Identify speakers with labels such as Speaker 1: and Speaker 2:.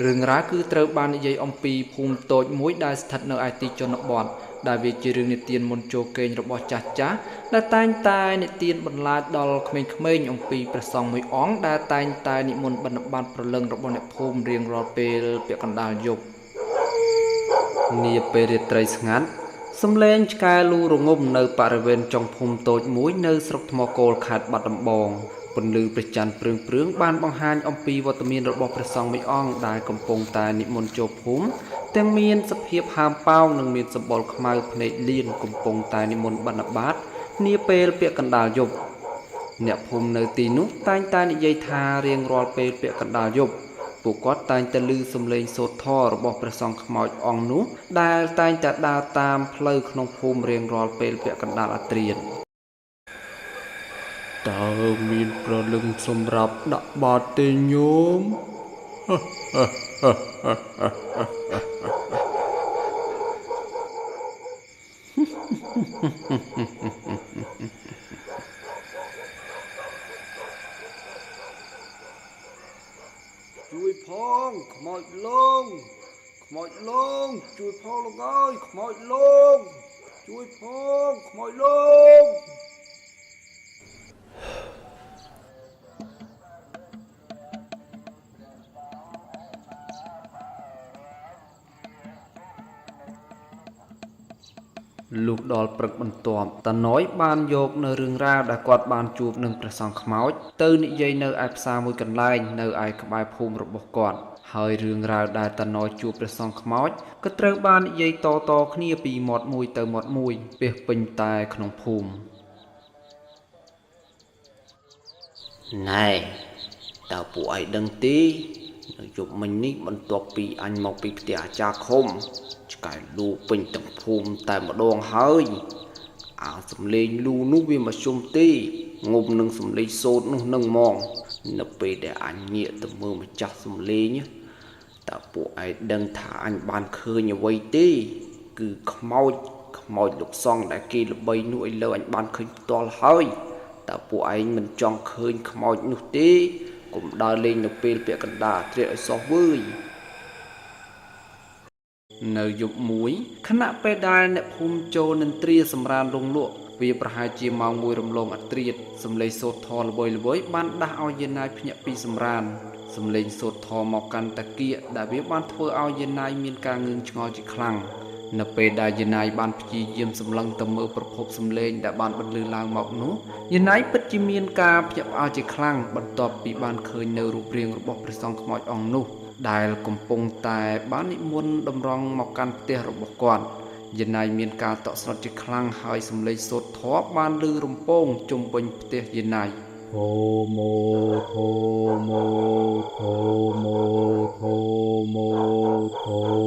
Speaker 1: រឿងរ៉ាវគឺត្រូវបាននិយាយអំពីភូមិតូចមួយដែលស្ថិតនៅឯទីជនបទដែលវាជារឿងនិទានមុនចូលគេងរបស់ចាស់ៗដែលតែងតែនិទានបន្លាចដល់ក្មេងៗអំពីព្រះសង្ឃមួយអង្គដែលតែងតែនិមន្តបិណ្ឌបាតព្រលឹងរបស់អ្នកភូមិរៀងរាល់ពេលពាក់កណ្ដាលយប់នាពេលរាត្រីស្ងាត់សំឡេងឆ្កែលូរងំនៅបរិវេណចុងភូមិតូចមួយនៅស្រុកថ្មគោលខេត្តបាត់ដំបងពន្លឺព្រះច័ន្ទព្រឿងៗបានបង្ហាញអំពីវត្តមានរបស់ព្រះសង្ឃមួយអង្គដែលកំពុងតែនិមន្តចូលភូមិទាំងមានសភាពហើមប៉ោងនិងមានសម្បុរខ្មៅភ្នែកលៀនកំពុងតែនិមន្តបិណ្ឌបាតនាពេលពាក់កណ្ដាលយប់អ្នកភូមិនៅទីនោះតែងតែនិយាយថារៀងរាល់ពេលពាក់កណ្ដាលយប់ពួកគាត់តែងតែឮសំឡេងសូត្រធម៌របស់ព្រះសង្ឃខ្មោចអង្គនោះដែលតែងតែដើរតាមផ្លូវក្នុងភូមិរៀងរាល់ពេលពាក់កណ្ដាលអាធ្រាត្រតើមានព្រលឹងសម្រាប់ដាក់បាតទេញោម ជួយផងខ្មោចលងខ្មោចលងជួយផងលោកអើយខ្មោចលងជួយផងខ្មោចលងលុះដល់ព្រឹកបន្ទាប់តាណយបានយកនៅរឿងរ៉ាវដែលគាត់បានជួបនឹងព្រះសង្ឃខ្មោចទៅនិយាយនៅឯផ្សារមួយកន្លែងនៅឯក្បែរភូមិរបស់គាត់ហើយរឿងរ៉ាវដែលតាណយជួបព្រះសង្ឃខ្មោចក៏ត្រូវបាននិយាយតៗគ្នាពីមាត់មួយទៅមាត់មួយពាសពេញតែក្នុងភូមិណែតើពួកឯងដឹងទេនៅយប់មិញនេះបន្ទាប់ពីអញមកពីផ្ទះអាចារ្យខុំឆ្កែលូពេញទាំងភូមិតែម្ដងហើយអាសំលេងលូនោះវាមកជុំទេងុំនឹងសំលេងសូត្រនោះនឹងហ្មងនៅពេលដែលអញងាកទៅមើលម្ចាស់សំលេងតើពួកឯងដឹងថាអញបានឃើញអ្វីទេគឺខ្មោចខ្មោចលោកសង្ឃដែលគេល្បីនោះឥឡូវអញបានឃើញផ្ទាល់ហើយតើពួកឯងមិនចង់ឃើញខ្មោចនោះទេកុំដើរលេងនៅពេលពាក់កណ្ដាលត្រៀតឲ្យសោះវើយនៅយប់មួយខណៈពេលដែលអ្នកភូមិចូលនិន្ទ្រាសម្រានលងលក់វាប្រហែលជាម៉ោង1រំលងអាធ្រាត្រសំឡេងសូត្រធម៌ល្បីៗបានដាស់ឲ្យយាណាយភ្ញាក់ពីសម្រានសំឡេងសូត្រធម៌មកកាន់តាគៀកដែលវាបានធ្វើឲ្យយាណាយមានការងឿងឆ្ងល់ជាខ្លាំងនៅពេលដែលយាណាយបានព្យាយាមសម្លឹងទៅមើលប្រភពសំឡេងដែលបានបន្លឺឡើងមកនោះយាណាយពិតជាមានការភ្ញាក់ផ្អើលជាខ្លាំងបន្ទាប់ពីបានឃើញនៅរូបរាងរបស់ព្រះសង្ឃខ្មោចអង្គនោះដែលកំពុងតែបាននិមន្តតម្រង់មកកាន់ផ្ទះរបស់គាត់យាណាយមានការតក់ស្លុតជាខ្លាំងហើយសំឡេងសូត្រធម៌បានឮរំពងជុំវិញផ្ទះយាណាយ
Speaker 2: ធមោធមោធមោធមោធ